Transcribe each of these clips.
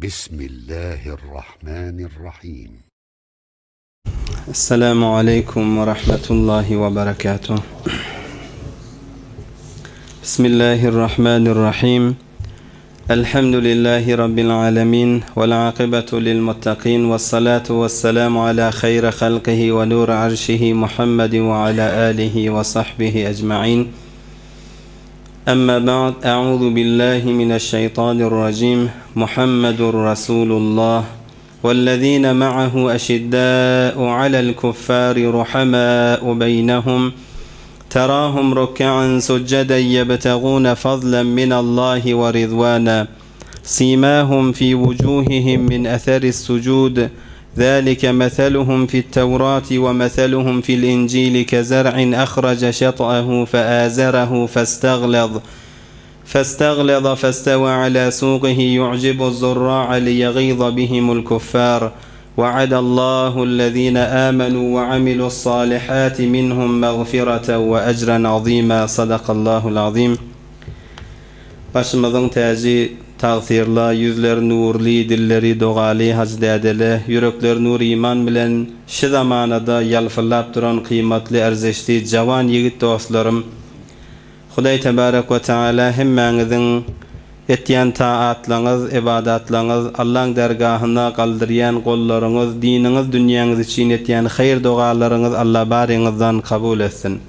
بسم الله الرحمن الرحيم Esselamu aleýkum we rahmetullahi we berekatuh. Bismillahirrahmanirrahim. Elhamdülillahi rabbil alamin vel akibatu lil muttaqin was salatu was salamu ala hayri halqihi we nur arşihi Muhammedin we ala alihi we sahbihi ecmaîn. Emma ba'd, Euzu billahi mineşşeytanirracim. Muhammedun Rasulullah. Wellezine ma'ahu eşiddâ'u alel kuffâri ruhamâ'u beynehum. Terâhum ruk'an succeden yebtegûne fadlen minallahi ve rizvâna. Simâhum fî vucûhihim min eseris sucûd. Zâlike meseluhum fi't-Tevrâti ve meseluhum fi'l-İncîli kezer'in ehrace şet'ehu feâzerehu festaglaz. Festaglaza festeve alâ sûqihi yu'cibu'z-zurrâ'a liyegîza bihimul-kuffâr. Ve'adallahu-llezîne âmenû ve amilu's-sâlihâti minhum mağfireten ve ecren azîmâ. Sadakallâhu'l-azîm. Başymyzyň täji tagsyr-la, ýüzleri nurly, dilleri dogaly hajy dädele, ýürekleri nur-iman bilen şi zamanada ýalpyldap duran kyýmatly, ärzeşli jawan ýigit dostlarym! Hudaý tebarek we taala hemmäňiziň etýän taatlaňyz, ybadatlaňyz, Allaň dergahyna galdyrýan gollaryňyz, diniňiz, dünýäňiz üçin etýän haýyr-dogalaryňyz Alla baryňyzdan kabul etsin!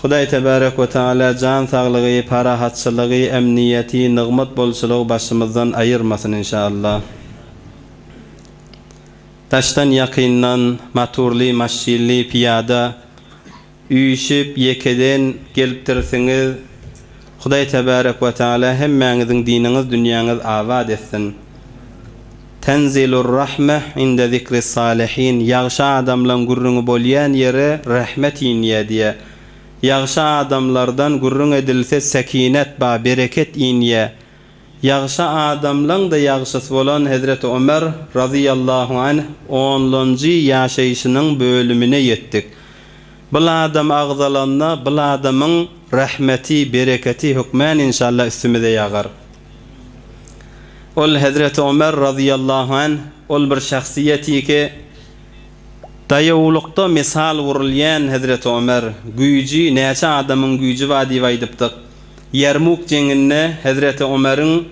Hudaý tebarek we taala jan saglygy, parahatçylygy, emniýeti, nygmat bolçulygy başymyzdan aýyrmasyn inşallah. Daşdan ýakyndan, maturly, maşynly, pyýada, üýşüp, ýekeden gelipdirsiňiz. Hudaý tebarek we taala hemmäňiziň diniňiz, dünýäňiz abat etsin. Tenzilur rahmeh inde zikris salihin, ýagşy adamlaň gürrüňi bolýan ýere rehmet inýä diýä. Ýagşy adamlardan gürrüň edilse sekinet ba, bereket inýä. Ýagşy adamlaň-da ýagşysy bolan Hezreti Ömer, razyýallahu anh, onlanjy ýaşaýşynyň bölümine ýetdik. Bil adam agzalanda bil adamyň rehmeti, bereketi hökmän inşallah üstümize ýagar. Ol Hezreti Ömer razyýallahu anh ol bir şahsyýetiki daýawlykda mysal urulýan Hezreti Ömer güýji näçe adamyň güýji bar diýip aýdypdyk. Ýermuk jeňinde Hezreti Ömeriň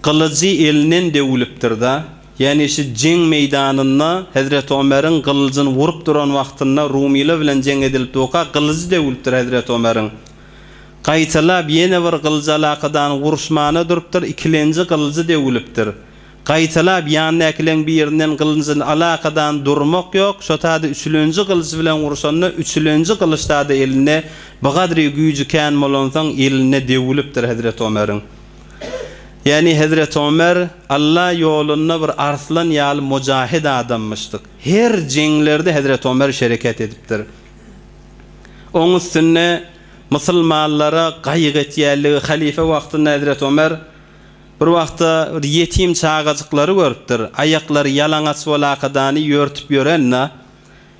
gylyjy elinden döwülipdir-da. Ýagny şu jeň meýdanynda Hezreti Ömeriň gylyjyny urup duran wagtynda rumylar bilen jeň edilip durka gylyjy döwülipdir Hezreti Ömeriň. Gaýtalap ýene bir gylyjalakadan uruşmana durupdyr, ikilenji gylyjy döwülipdir. Gaýtalap ýanyndakyleň birinden gylyjyny alakadan durmak ýok, şo tada üçülenji gylyç bilen urşanda üçülenji gylyçda-da elinde bigadry güýji kän bolansoň elinde döwülipdir Hezreti Omeriň. Ýagny Hezreti Omer Alla ýolunda bir arslan ýaly mujahid adammyşdyk. Her jeňlerde Hezreti Omer şereket edipdir. Oň üstünde musulmanlara gaýgy etýänligi halyfa wagtynda Hezreti Ömer bir wagtda bir ýetim çagajyklary görüpdir. Aýaklary ýalaňaç bolakadany ýörtüp ýörenine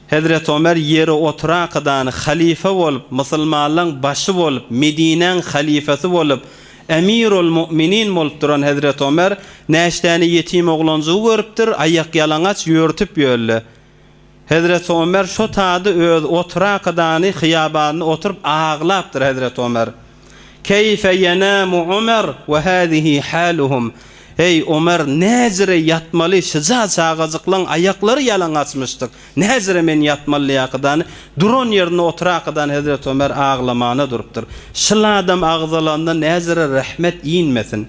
Hezreti Ömer ýere oturakadany halyfa bolup, musulmanlaň başy bolup, Medinäň halyfasy bolup, Emirul Mu'minin bolup duran Hezreti Ömer näçdäne ýetim oglanjygy görüpdir, aýakýalaňaç ýörtüp ýörle. Hezreti Omer şo tady öz oturakadany hyýabanda oturyp aglapdyr Hezreti Omer. Keýfe ýenamu Omer we hazihi haluhum. Eý, Omer, näjire ýatmaly, şyja çagajyklaň aýaklary ýalaňaçmyşdyk. Näjire men ýatmaly ýakadany duran ýerinde oturakadan Hezreti Omer aglamana durupdyr. Şyl adam agzalanda näjire rehmet inmesin.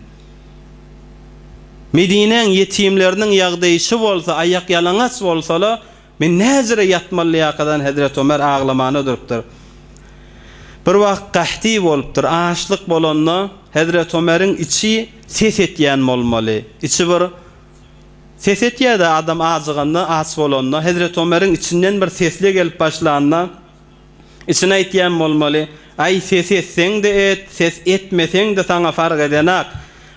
Medinäň ýetimleriniň ýagdaýy şu bolsa, aýakýalaňaç bolsala, men näjire ýatmaly ýakadan Hezreti Ömer aglamana durupdyr. Bir wagt gahti bolupdyr, açlyk bolanda Hezreti Ömeriň içi ses etýän bolmaly. Içi bir ses etýär-de adam ajyganda, aç bolanda, Hezreti Ömeriň içinden bir sesle gelip başlanda, Içine aýtýan bolmaly, Aý, ses etseň-de et, ses etmeseň-de saňa fark edenak.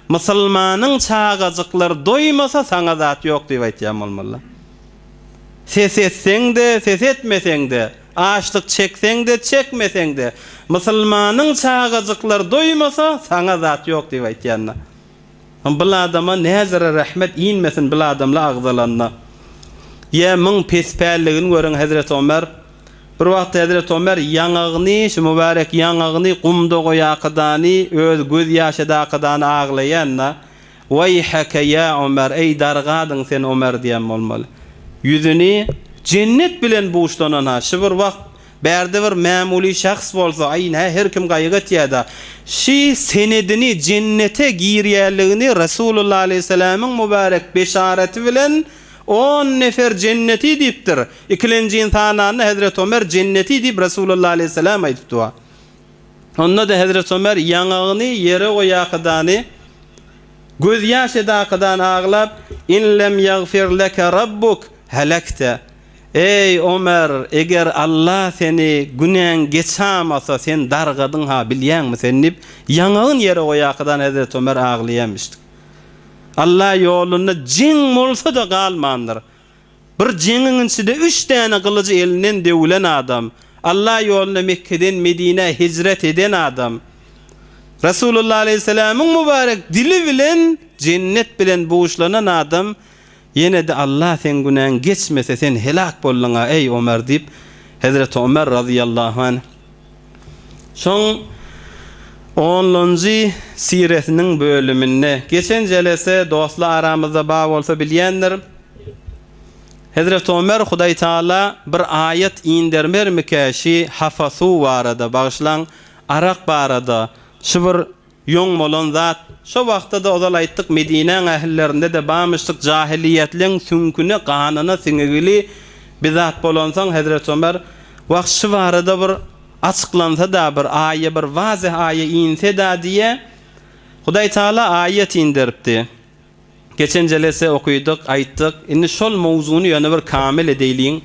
Musulmanyň çagajyklary doýmasa saňa zat ýok diýip aýtýan bolmaly. Ses etseň-de, ses etmeseň-de, açlyk çekseň-de, çekmeseň-de, musulmanyň çagajyklary doýmasa saňa zat ýok diýip aýtýan-da. Bil adama näzire rehmet inmesin bil adamla agzalanda. Ýa myň pespälligini görüň Hezreti Omer. Bir wagtda Hezreti Omer ýaňagyny, şu mübärek ýaňagyny gumda goýakydany, öz göz ýaşadakydany aglaýanda, Weýheke ýa Omer, eý dargadyň sen Omer diýen bolmaly. Ýüzüni jennet bilen buşlanan-ha, şu bir wagt Bärde bir mämuly şahs bolsa, aý nä her kim gaýgy etýäda. Şi senedini jennete girýänligini Resulullah aleýhissalamyň mübärek beşareti bilen on nefer jenneti diýipdir. Ikilenji sananda Hezreti Omer jenneti diýip Resulullah aleýhissalam aýdypdy. Onda-da Hezreti Omer ýaňagyny ýere goýakydany, gözýaş edakadan aglap, In lem ýagfir leke rabbuk, helekte. Eý, Omer, eger Alla seni günäň geçamasa, sen dargadyň-ha, bilýäňmi sen diýip, ýaňagyn ýere goýakadan Hezreti Omer aglaýamyşdyk. Alla ýolunda jeň bolsa-da galmandyr. Bir jeňiň içinde üç däne gylyjy elinden döwülen adam. Alla ýolunda Mekgeden Medinä hijret eden adam. Resulullah aleýhissalamyň mübarek dili bilen jennet bilen buşlanan adam Ýene-de Allah seň günäň geçmese sen helak bolduň-a eý Omer diýip, Hezreti Omer razyýallahu anh şoň onlanjy siresiniň bölüminde geçen jelese dostlar aramyzda bar bolsa bilýändir. Hezreti Omer Hudaý Taala bir aýat indermermikä şi hafa suw barada bagyşlaň arak barada şi bir Ýoň bolan zat, şo wagtda-da ozal aýtdyk, Medinäň ähillerinde-de bamyşdyk, jahylyýetleň süňküne, ganyna siňigili bir zat bolansoň, Hezreti Ömer, Wah, şy barada bir açyklansa-da, bir aýa, bir wazeh aýa inse-da diýe, Hudaý Tagala aýat inderipdi. Geçen jelese okydyk, aýtdyk. Indi şol mowzuny ýöne bir kamil edeýliň.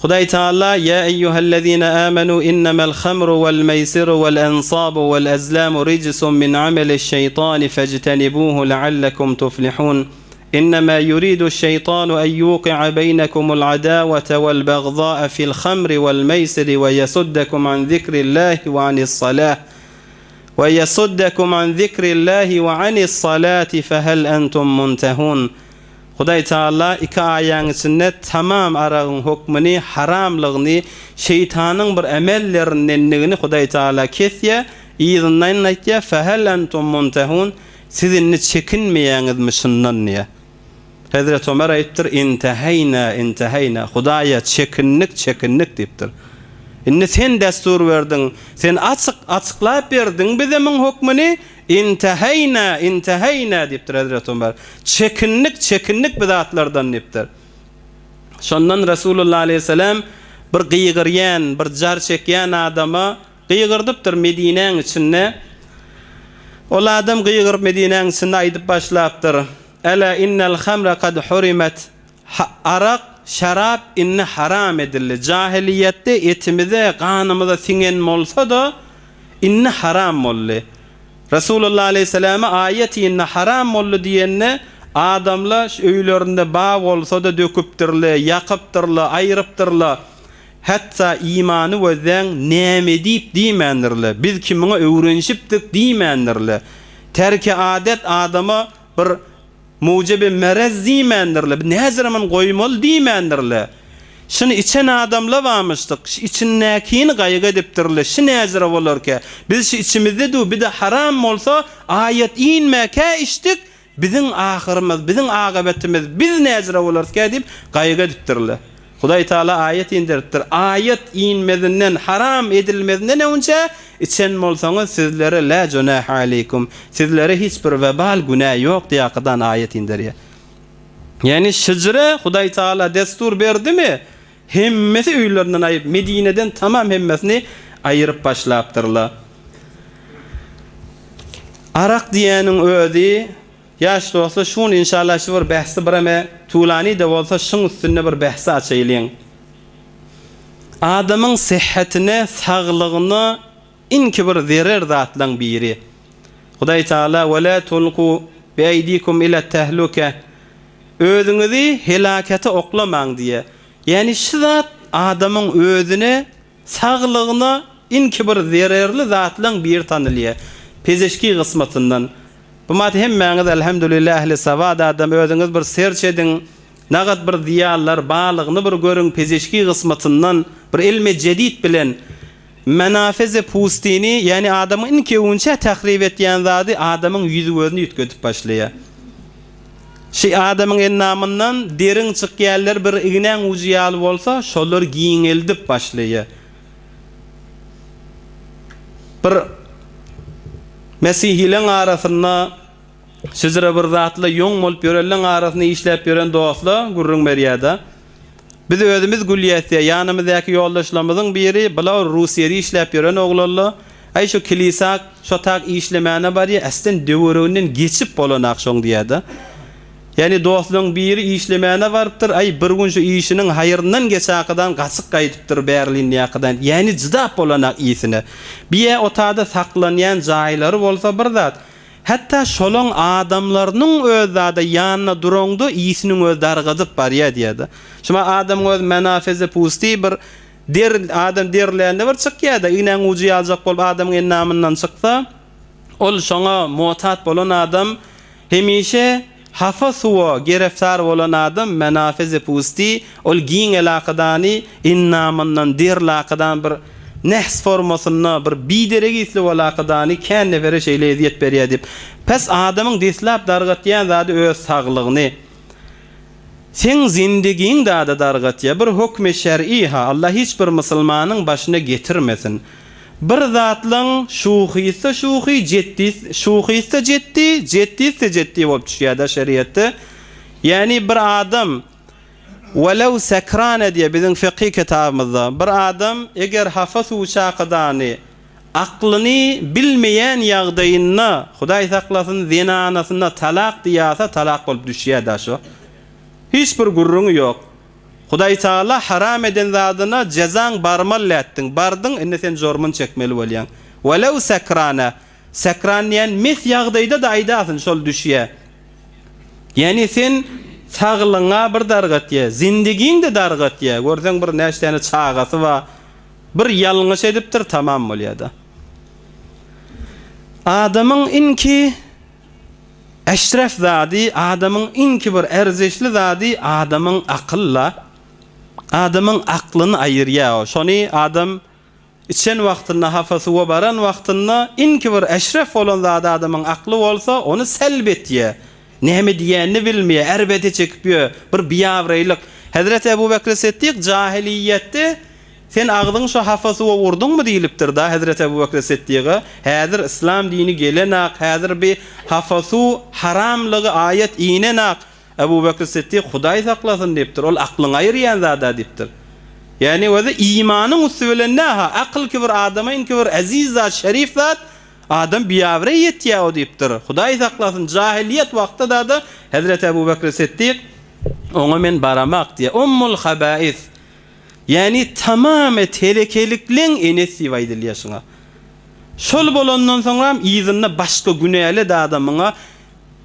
Hudaý Taala, Ýa eýýuhellezine amenu innemel hamru wel meýsiru wel ensabu wel ezlamu rijsun min ameliş şeýtani fejtenibuhu leallekum tuflihun. Innema ýuriduş şeýtanu en ýuki'a beýnekumul adawete wel bagza'a fil hamri wel meýsiri we ýesuddekum an zikrillahi we anis salah. We ýesuddekum an zikrillahi we anis salati fehel entum muntehun. Hudaý Taala iki aýaň içinde tamam aragyň hukmyny, haramlygyny, şeýtanyň bir emellerindendigini Hudaý Taala kesýär, yzyndan aýtýar, fehel entum muntehun, siz indi çekinmeýäňizmi şundan diýýär. Hezreti Ömer aýdypdyr, Inteheýnä, inteheýnä, Hudaýa çekindik, çekindik diýipdir. Indi sen dessur berdiň, sen açyk, açyklap berdiň bize muň hökmüni, inteheýnä, inteheýnä diýipdir Hezreti Ömer. Çekindik, çekindik bu zatlardan diýipdir. Şondan Resulullah aleýhissalam bir gygyrýan, bir jar çekýän adama Gygyrdypdyr Medinäň içinde. Ol adam gygyryp Medinäň içinde aýdyp başlapdyr, Ela innel hamra kad hurimet, Arak, şarap indi haram edildi. Jahylyýetde etimize, ganymyza siňen bolsa-da, indi haram boldy. Resulullah aleýhissalama aýat indi haram boldy diýende, adamlar öýlerinde bar bolsa-da döküpdirler, ýakypdyrlar, aýrypdyrlar. Hatda imany gözläň näme diýip diýmändirler. Biz ki muňa öwrenişipdik diýmändirler. Terki adet adama bir mujebi merez diýmändirler. Biz näzire muny goýmaly diýmändirler. Şuny içen adamlar barmyşdyk. Şu içindäkini gaýgy edipdirler. Şu näzire bolarkä. Biz şu içimizde du bir-de haram bolsa aýat inmäkä içdik. Biziň ahyrymyz, biziň agybetimiz, biz näjire bolaryskä diýip, gaýgy edipdirler. Hudaý Taala aýat inderipdir. Aýat inmezinden, haram edilmezinden öňünçä içen bolsaňyz, sizlere lä junaha aleýkum, sizlere hiç bir webal, günä ýok diýakydan aýat inderýär. Ýagny şijire Hudaý Taala destur berdimi, Hemmesi öýlerinden aýyp, Medineden tamam hemmesini aýyryp başlapdyrlar. Arak diýýäniň özi, ýaş dostlar, şu gün inşallah şu bir bähsi bireme tulany-da bolsa şuň üstünde bir bähsi açaýlyň. Adamyň sihhetine, saglygyna iňki bir zerer zatlaň biri. Hudaý Taala, Ve la tulku bi eýdikum ile tehluke, Özüňizi helakete oklamaň diýýär. Ýagny şu zat adamyň özüne, saglygyna iňki bir zererli zatlaň biri tanylýar. Pezeşki gysmatyndan. Bu mat hemmäňiz elhamdülillah ähli sawat adam özüňiz bir serç ediň nagat bir zyýanlar balygyny bir görüň pezeşki gysmatyndan bir ilmi jedid bilen menafeze pustini ýani adamyň iň kewünçä tahrip etýän zady adamyň ýüzi gözüni üýtgedip başlaýar. Şi adamyň endamyndan deriň çykýanleri bir ignäň ujy ýaly bolsa şolary giňeldip başlaýar. Bir mesihileň arasynda şijire bir zatla ýoň bolup ýörenleň arasynda işläp ýören dostla gürrüň berýärde. Biz özümiz gülýäs diýýär. Ýanymyzdaky ýoldaşlarymyzyň biri bula Russiýada işläp ýören oglanla, Aý şu kilisak şo tak işlemäne barýa, äslen döwereginden geçip bolanak şoň diýýärde. Ýagny dostlaryň biri işlemäne barypdyr, aý bir gün şu işiniň haýryndan geçakydan gaçyp gaýdypdyr Berlindäkidan, ýagny jydap bolanak isine. Biýä otada saklanýan jaýlary bolsa bir zat. Hatda şolaň adamlarynyň öz zada ýanynda duraňda isiniň özi dargadyp barýa diýýärde. Şuma adamyň öz menafeze pusti bir der adam derlände bir çykýada ignäň ujy ýaljak bolup adamyň endamyndan çyksa ol şoňa motat bolan adam Hemişe hapa suwa gereftar bolan adam menafeze pusti, ol giň elakadany endamyndan der lakadan bir nehs formasynda bir biderek isli bolakadany kän nefere şeýle ezýet berýär diýip. Pes adamyň deslap dargatýan zady öz saglygyny. Seň zindigiň dada dargatýa bir hökmi şer'i ha Allah hiç bir musulmanyň başyna getirmesin. Bir zatlaň şuhysy şuhy jetdis şuhysy jetdi jetdisi jetdi bolup düşýärda şeriatda. Ýani bir adam welew sekrane diýe biziň fykhy kitabymyzda bir adam eger hapa suw çakydany aklyny bilmeýän ýagdaýynda Hudaý saklasyn zenanasyna talak diýasa talak bolup düşýärda şo. Hiç bir gürrüňi ýok. Hudaý Tagala haram eden zadyna jezaň barmaly lätdiň, bardyň, indi sen jormuny çekmeli bolýaň. Welew sekrana, sekran diýen mes ýagdaýda-da aýdasyn şol düşýä. Ýagny sen saglygyňa bir dargatýa, zindigiň-de dargatýa, görseň bir näçe täne çagasy bar, bir ýalňyş edipdir, tamam bolýa-da. Adamyň inki Eşref zady, adamyň iňki bir erzeşli zady adamyň akyl-la. Adamyň aklyny aýyrýar o. Şony adam içen wagtynda, hapa suwa baran wagtynda iňki bir eşref bolan zady adamyň akly bolsa, ony selb etýär. Näme diýýänini bilmeýär, erbete çekip ýör. Bir biabraýlyk. Hezreti Ebu Bekri Siddik jahylyýetde Sen agzyňy şo hapa suwa urduňmy diýlipdir-da hezreti Ebu Bekri Siddiga, häzir yslam dini gelenak, häzir bi hapa suw haramlygy aýat inenak, Ebu Bekri Siddik Hudaý saklasyn diýipdir, ol aklyňy aýyrýan zada diýipdir. Ýagny özi imanyň üsti bilen nä-ha, akyl ki bir adama inki bir eziz zat, şerif zat, adam biabraý ýetýär o diýipdir. Hudaý saklasyn, jahylyýet wagtda-da hezreti Ebu Bekri Siddik oňa men baramak diýýär. Ummul habais. Ýagny tamamy telekelikleň enesi diýip aýdylýar şuňa. Şol bolandan soňram yzynda başga günäli-de adamyňa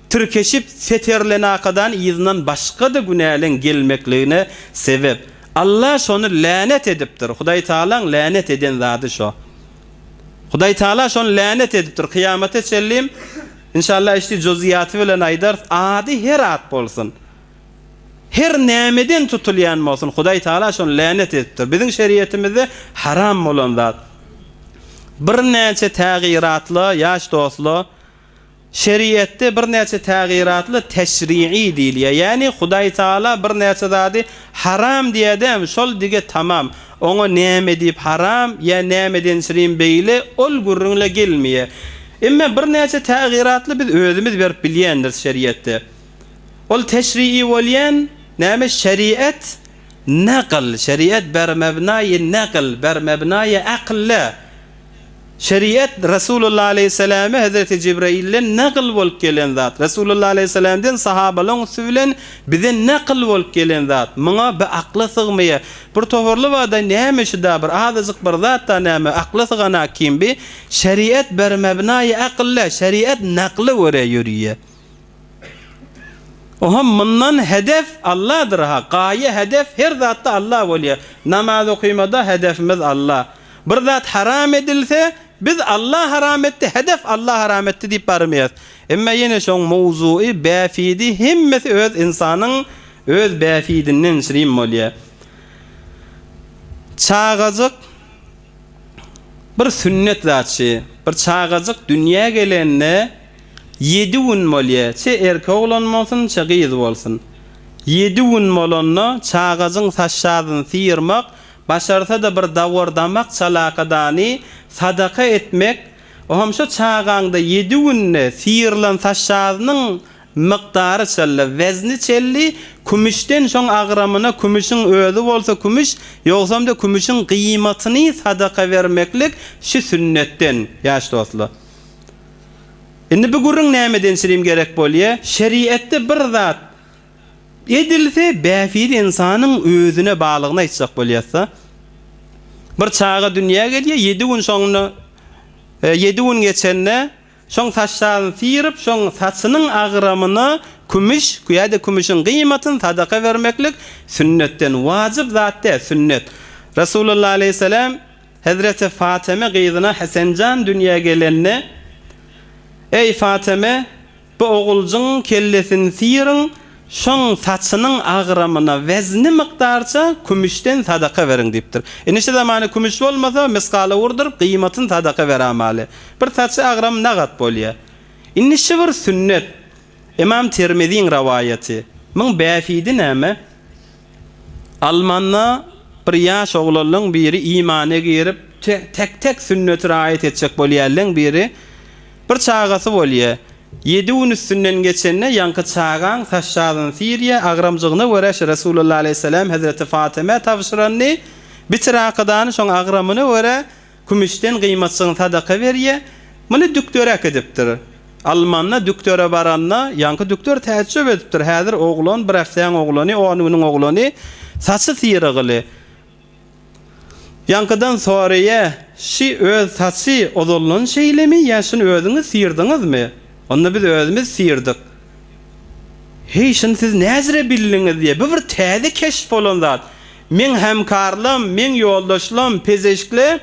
tirkeşip seterlenakadan yzyndan başga-da günäleň gelmekligine sebep. Allah şony länet edipdir. Hudaý Tagalaň länet eden zady şo. Hudaý Tagala şony länet edipdir. Kyýamata çenlim inşallah işdi juz'iýaty bilen aýdarys. Ady her at bolsun. Her nämeden tutulýan bolsun, Hudaý Tagala şony länet edipdir. Biziň şeriýetimizde haram bolan zat. Birnäçe tägyratla, ýaş dostla, şeriýetde birnäçe tägyratla teşri'i diýilýär. Ýagny Hudaý Tagala birnäçe zady haram diýýär-dämi, şol dige tamam. Oňa näme diýip haram ýa nämeden şirin beýle, ol gürrüňle gelmeýär. Emma birnäçe tägyratly biz özümiz berip bilýändiris şeriýetde. Ol teşri'i bolýan näme şeriat nakyl, şeriat ber mebnaýy nakyl, ber mebnaýy akyl la. Şeriat Resulullah aleýhissalame Hezreti Jibreilden nakyl bolup gelen zat. Resulullah aleýhissalamden sahabalaň üsti bilen bize nakyl bolup gelen zat. Muňa bi akla sygmaýa. Bir toparly barda näme şu da bir azajyk bir zat da näme akla syganak kim bi? Şeriat ber mebnaýy akyl la, şeriat nakla görä ýörüýä. Oha mundan hedef Alladyr ha gaýa hedef her zatda Alla bolýa namaz okymada hedefimiz Alla bir zat haram edilse. Biz Allah haram etdi, hedef Allah haram etdi diýip barmaýas. Emma ýene şoň mowzugy, bäfidi hemmesi öz ynsanyň öz bäfidinden şirin bolýar. Çagajyk bir sünnet zatçy. Bir çagajyk dünýä gelende ýedi gün bolýar. Çe erkek oglan bolsun, çe gyz bolsun. Ýedi gün bolanda çagajyň saçjazyny syrmak, başarsa-da bir dawar-damak çalakadany sadaka etmek, oňam şo çagaňda ýedi günde syrylan saçjazynyň mykdary çelli, wezni çelli, kümüşden şoň agramyna kümüşiň özi bolsa kümüş, ýogsam-da kümüşiň gyýmatyny sadaka bermeklik şü sünnetden, ýaş dostlar. Indi bu gürrüň nämeden çirim gerek bolýa? Şeriatda bir zat edilse bähbidi ynsanyň özüne baglygyny aýtjak bolýasda. Bir çaga dünýä gelýä, ýedi gün şoňda ýedi gün geçende şoň saçlaryny syryp, şoň saçynyň agramyna kümüş ýa-da kümüşiň gyýmatyny sadaka bermeklik sünnetden wajyp zat däl, sünnet. Resulullah aleýhissalam Hezreti Fateme gyzyna Hesenjan dünýä gelende, Eý, Fateme, bu oguljygyň kellesini syryň, şoň saçynyň agramyna wezni mukdarça kümüşden sadaka beriň diýipdir. Indi şu zamana kümüş bolmasa, misgala urduryp, gyýmatyny sadaka beramaly. Bir saçy agramy nagat bolýar. Indi şu bir sünnet. Ymam Termiziň rowaýaty. Muň bähbidi näme? Almanda bir ýaş oglanlaň biri imana girip, tek-tek sünneti raýat etjek bolýanlaň biri, bir çagasy bolýa. Ýedi gün üstünden geçende ýaňky çagaň saçjazyny syrýa, agramjygyna görä şu Resulullah aleýhissalam hezreti Fatemä tabşyranyny, bitir akydany şoň agramyna görä Kümüşden gyýmaçjygyny sadaka berýä. Muny dükdör äkidipdir. Almanda dükdöre baranda, ýaňky dükdör täjjüp edipdir, Häzir oglan, bir äfsäň oglany, on günüň oglany, saçy syrygyly. Ýaňkydan soraýa, Şi öz saçy ozaldan şeýlemi ýa şuny özüňiz syrdyňyzmy? Onda biz özümiz syrdyk. Heý, şuny siz näzire bildiňiz diýýä. Bu bir täze keşf bolan zat. Meň hemkarlam, meň ýoldaşlam, pezeşkle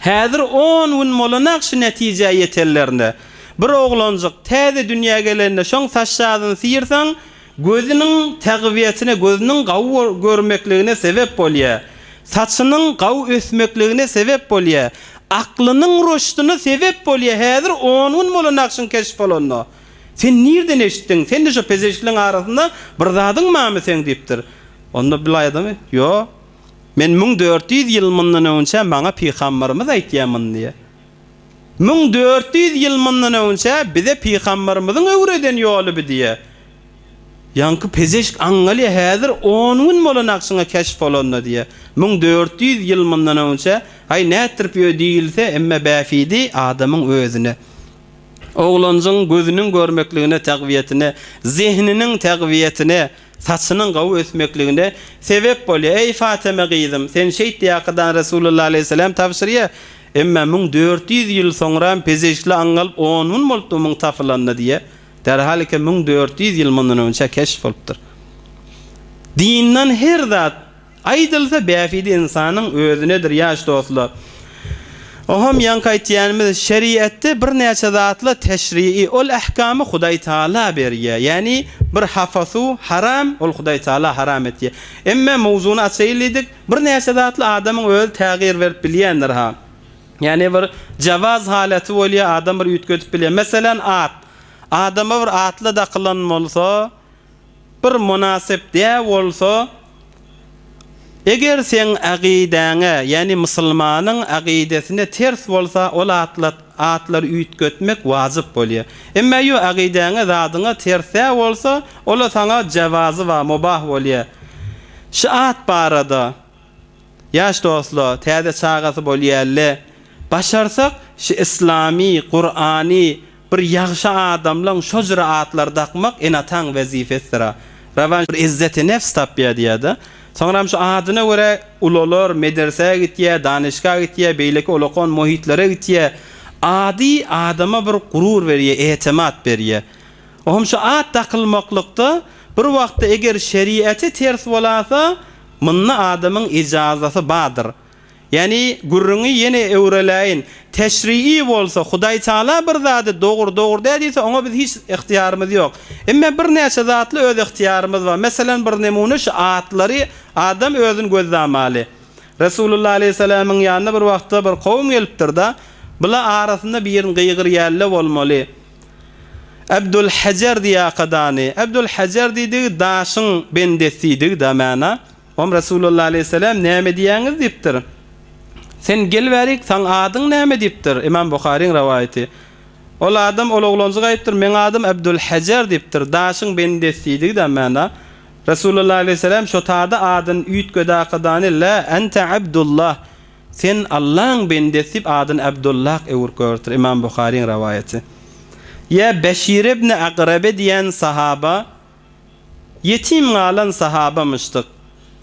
häzir on gün bolanak şu netijä ýetenlerine. Bir oglanjyk täze dünýä gelende şoň saçjazyny syrsaň, gözüniň tagbyýetine, gözüniň gawy görmekligine sebep bolýa. Saçynyň gawy ösmekligine sebep bolýa. Aklynyň ruşduna sebep bolýa. Häzir on gün bolanak şuň keşf bolanyna. Sen nirden eşitdiň? Sen-de şo pezeşkleň arasynda bir zadyň barmy seň diýipdir. Onda bil aýdamy? Ýok. Men 1400 ýyl mundan öňçä maňa pygambarymyz aýtýar muny diýýär. 1400 ýyl mundan öňçä bize pygambarymyzyň öwreden ýoly bi diýýär. Ýaňky pezeşk aňňalýar häzir on gün bolan agşyňa keşf bolanda diýýär. 1400 ýyl mundan öňçä, haý nätdirip ýö diýilse, emme bäfidi adamyň özüne. Oglanjygyň gözüniň görmekligine, tagbyýetine, zehniniň tagbyýetine, saçynyň gawy ösmekligine sebep bolýar. Eý, Fateme gyzym, sen şeýt diýakadan Resulullah aleýhissalam tabşyrýar. Emma 1400 ýyl soňram pezeşkli aňňalyp on gün bolupdy muň tapylanyna diýýär. Derhal eke 1400 ýyl mundan öňçä keşf bolupdyr. Dinden her zat Aýdylsa bähbidi ynsanyň özünedir ýaş dostlar. Oham ýaňky aýtýanymyz şeriatda birnäçe zatla teşrii ol ähkamy Hudaý Taala berýär. Ýani bir hafa suw haram ol Hudaý Taala haram etýär. Emme mowzuny açaýyl diýdik. Birnäçe zatla adamyň özi tägyr berip bilýändir ha. Ýani bir jawaz halaty bolýar adam bir üýtgedip bilýär. Meselen at. Adama bir atla dakylan bolsa Bir mynasyp dä bolsa, eger seň agydäňe, ýagny musulmanyň agydesine ters bolsa, ol atlat atlary üýtgetmek wajyp bolýar. Emma ýo agydäňe zadyňa ters dä bolsa, ola saňa jewazy bar, mubah bolýar. Şu at barada, ýaş dostlar, täze çagasy bolýalle, başarsak, şu yslamy, Kurany, Bir ýagşy adamlaň şo jüre atlary dakmak ene-ataň wezipesidir-a. Rawan bir izzeti nefs tapýar diýýär-de. Soňram şu adyna görä ulalar, medersä gitýär, danyşga gitýär, beýleki olakan muhitlere gitýär. Ady adama bir gurur berýär, etemat berýär. Ohm şu at dakylmaklykda bir wagtda eger şeriate ters bolasa, munda adamyň ijazasy bardyr. Ýagny gürrüňi ýene öwreläýin. Teşrii bolsa, Hudaý Taala bir zady dogry, dogry däl diýse, oňa biz hiç ygtyýarymyz ýok. Emme birnäçe zatly öz ygtyýarymyz bar. Meselem, bir nemune şu atlary adam özün gözlamaly. Resulullah aleýhissalamyň ýanyna bir wagtda bir kowum gelipdir-da, bula arasynda birin gygyr ýälle bolmaly. Abdul Hajar diýakadany. Abdul Hajar diýdigi daşyň bendesi diýdigi-da mäna. Oňa Resulullah aleýhissalam näme diýýäňiz diýipdir. Sen gel bärik, saň adyň näme diýipdir, Ymam Buharyň rowaýaty. Ol adam, ol oglanjyk aýypdyr, meň adym Abdul Hajar diýipdir, daşyň bendesi diýdigi-dä mäna. Resulullah aleýhissalam şo tada adyny üýtgedakadany La ente Abdullah, sen Allaň bendesi diýip adyny Abdullah öwürip goýberipdir, Ymam Buharyň rowaýaty. Ýa Beşir ibn Akrabe diýen sahaba Ýetim galan sahabamyşdyk.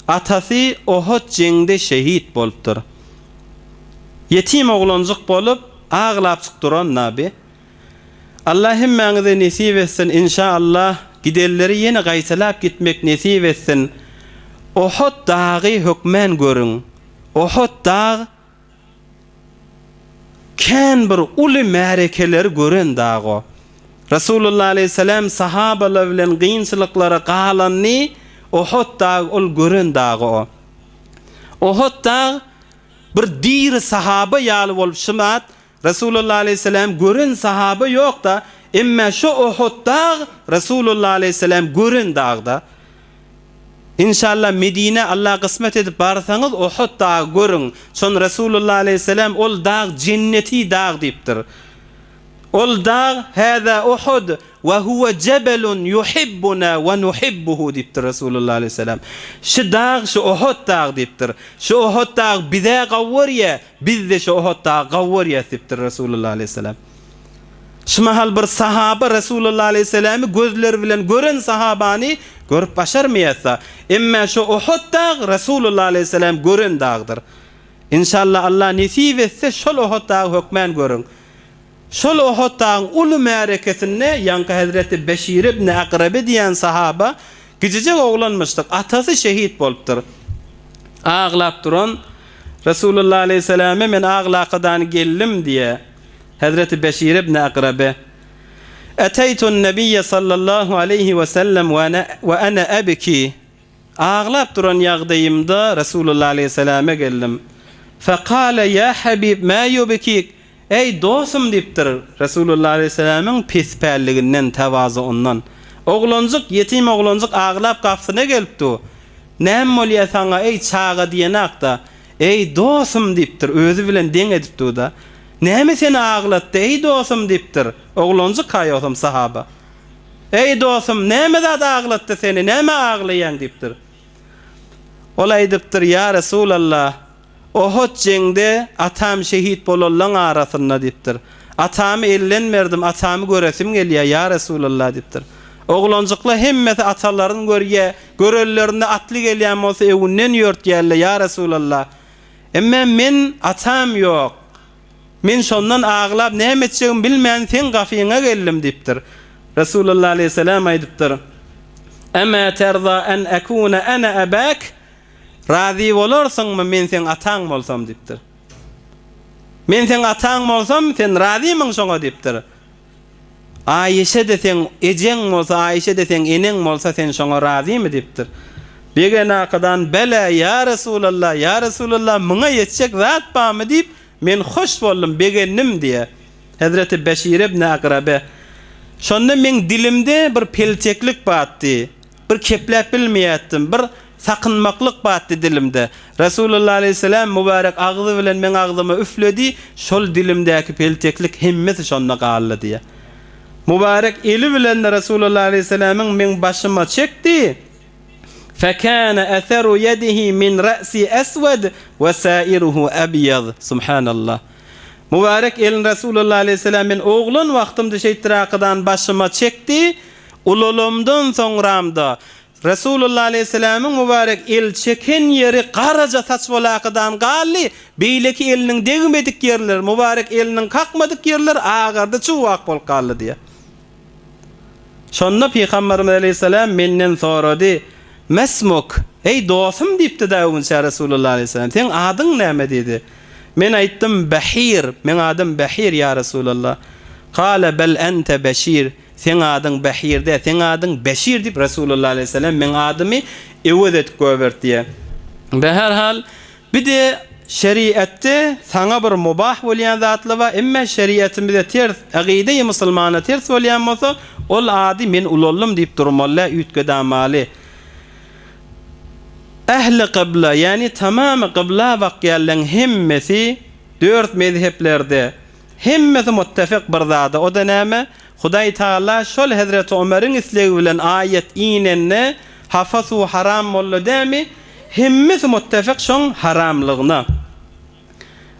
Atasy Ohot jeňde şehit bolupdyr. Ýetim oglanjyk bolup, aglapjyk duran Nabi. Allah hemmäňize nesip etsin inşa Allah gidenleri ýene gaýtalap gitmek nesip etsin. Ohot dagy hökmän görüň. Ohot dag Kän bir uly märekeleri gören dag o. Resulullah aleýhissalam sahabalar bilen gynçylyklara galanyny Ohot dag ol gören dagy o. Ohot dag bir diri sahaba ýaly bolup şumat Resulullah aleýhissalam gören sahaba ýokda, emmä şo Ohot dag Resulullah aleýhissalam gören dagda. Inşallah Medinä Allah kysmet edip barsaňyz Ohod dagy görüň. Şon Resulullah aleýhissalam ol dag jenneti dag diýipdir. Ol dag Hâzâ Ohod we huwe jebelun yuhibbuna we nuhibbuhu diýipdir Resulullah aleýhissalam. Şu dag şu Ohod dag diýipdir. Şu Ohod dag bizä gawy görýä, biz-de şu Ohod dagy gawy görýäs diýipdir Resulullah aleýhissalam. Şu mahal bir sahaba Resulullah aleýhissalamy gözleri bilen gören sahabany görüp başarmaýarsa, emmä şu Uhud dag Resulullah aleýhissalam gören dagdyr. Inşallah Allah nesip etse şol Uhud dagy hökmän görüň. Şol Uhud dagyň uly märekesinde ýaňky hezreti Beşir ibn Akrabe diýen sahaba kijijek oglanmyşdyk, atasy şehit bolupdyr. Aglap duran Resulullah aleýhissalama men aglakadan geldim diýe. Hezreti Beşir ibn Akrabe, Eteýtun-nebiýe sallallahu aleýhi we sellem we ene ebki, Aglap duran ýagdaýymda Resulullah aleýhissalama geldim. Fekale ýa Habib ma ýubkik, Eý, dostum diýipdir, Resulullah aleýhissalamyň pespälliginden, tewazuundan. Oglanjyk, ýetim oglanjyk aglap gapysyna gelipdi. Näme bolýar saňa, eý, çaga diýenakda. Eý, dostum diýipdir, özi bilen deň edipdi-da. Näme seni aglatdy, eý, dostum diýipdir. Oglanjyk-ha ýogsam sahaba. Eý, dostum, näme zat aglatdy seni, nämä aglaýaň diýipdir. Ol aýdypdyr, Ýa Resulallah, Ohud jeňde atam şehit bolanlaň arasynda diýipdir. Atamy elden berdim, atamy göresim gelýär, ýa Resulallah diýipdir. Oglanjyklar hemmesi atalaryny görýär, görenlerinde atly gelýän bolsa öňünden ýörtýärler, ýa Resulallah. Emme men atam ýok. Men şondan aglap näme etjegimi bilmän seň gafyňa geldim diýipdir. Resulallah aleýhissalam aýdypdyr, Ema terza en ekune ene ebak? Razy bolarsyňmy men seň ataň bolsam diýipdir. Men seň ataň bolsam, sen razymyň şoňa diýipdir. Aýşe-de seň ejeň bolsa, Aýşe-de seň eneň bolsa, sen şoňa razymy diýipdir. Begen akadan, Bele, ýa Resulallah, ýa Resulallah, muňa ýetjek zat barmy diýip, men hoş boldum, begendim diýýär. Hezreti Beşir ibn Akrabe, Şonda meň dilimde bir pelteklik batdy. Bir kepläp bilmeýärdim, bir sakynmaklyk batdy dilimde. Resulullah aleýhissalam mübärek agzy bilen meň agzyma üfledi, şol dilimdäki pelteklik hemmesi şonda galdy diýýär. Mübärek eli bilen-de Resulullah aleýhissalamyň meň başyma çekdi, Fekâne eseru ýedihi min re'si eswed we sâiruhu ebýad. Subhanallah. Mübärek elini Resulullah aleýhissalam men oglan wagtymda şeýtdiräkadan başyma çekdi, Ulalamdan soňramda, Resulullah aleýhissalamyň mübärek el çeken ýeri garaja saç bolakydan galdy, beýleki eliniň degmedik ýerleri, mübärek eliniň kakmadyk ýerleri agardy, çuwak bolup galdy diýýär. Şonda Pygamberimiz aleýhissalam menden sorady, Mesmuk, eý dostum diýipdi-dä öwünçä Resulullah aleýhissalam, seň adyň näme diýdi. Men aýtdym, Behir, meň adym Behir ýa Resulallah. Kale bel ente Beşir, seň adyň Behir däl, seň adyň Beşir diýip Resulullah aleýhissalam meň adymy öwez edip goýberdi diýýär. Beherhal, Bir-de şeriatde saňa bir mubah bolýan zatlar bar, emme şeriatymyza ters, agyda-i musulmana ters bolýan bolsa, ol ady men ulaldym diýip durmaly-dä, üýtgedamaly. Ähli kybla, ýagny tamamy kybla bakýanlaryň hemmesi dört mezheplerde hemmesi muttefik bir zada, o-da näme? Hudaý Tagala şol hezreti Omeryň islegi bilen aýat inende hapa suw haram boldy dämi? Hemmesi muttefik şoň haramlygyna.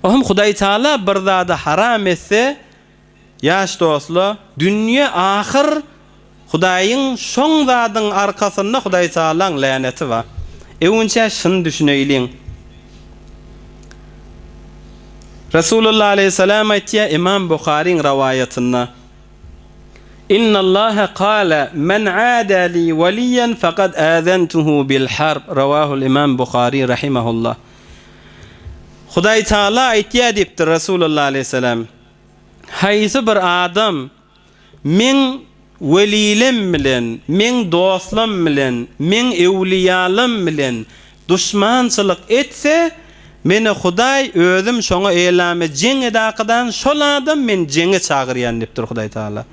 Ohm Hudaý Taala bir zady haram etse, ýaş dostla, dünýe ahyr Hudaýyň şoň zadyň arkasynda Hudaý Taalaň läneti bar. Öwünçä şuny düşüneýliň. Resulullah aleýhissalam aýtýar Imam Buharyň rawaýatynda. Innallaha kale men ada li waliýen fekad azentuhu bil harb rawahul imam Buhary rahimehullah. Hudaý Taala aýtýar diýipdir Resulullah aleýhissalam. Haýsy bir adam meň welilem bilen, meň dostlam bilen, meň ewliýalam bilen duşmançylyk etse, meni Hudaý özüm şoňa elame jeň edakydan şol adam men jeňe çagyrýan diýipdir Hudaý Tagala.